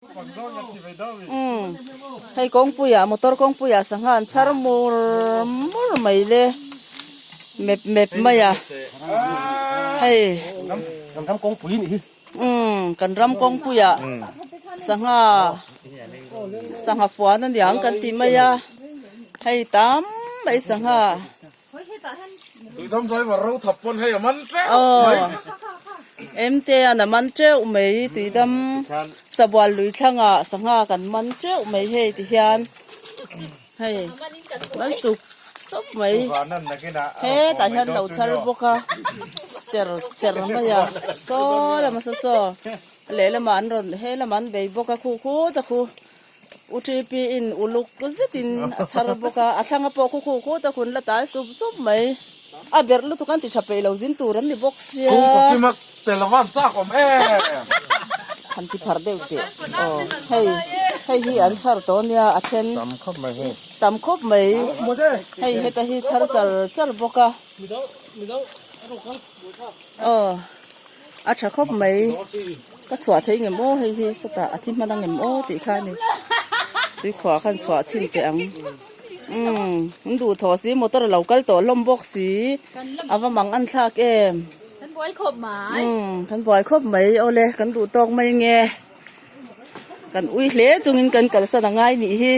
Umm hei kawngpuiah motor kawngpuiah sangha an chhar mur mur mai le mep mep mai a hei umm kan ram kawngpuiah sangha sangha fuan a niang kan tih mai a hei tam mai sangha. Tuidam driver ro thap pawn hei a man teuh mai. Aw MT an a man teuh mai tuidam sabual lui thlangah sangha kan man teuh mai hei ti hian hei man sup sup mai hetah hian lo chhar bawk a cher cher mai a saw lama saw saw lehlamah an rawn he lamah an bei bawk a khu khut a khu. U TP in uluk zetin a chhar bawk a, a thlanga pawh khu khu khut a hun la tal sup sup mai. A berh lutuk an ti tha peih lo zin tur an ni bawk sia. Chhungkaw kima tel avan chak awm em. Han ti phar deuh teh. Aw hei hei hi an chhar tawh ania a then. Tam khawp mai hei. Tam khawp mai. Hei heta hi chhar char char bawk a. Aw. A tha khawp mai ka chhuah thei ngem aw hei hi sawtah a thi hman ang em aw tih kha a ni tuikhuah khan chhuah chhin teh ang umm an duh thaw si motor a lo kal tawh hlawm bawk si a va mang an thlak em umm kan buai khawp mai awle kan duh tawk mai nge kan ui hle chungin kan kalsan a ngai nih hi.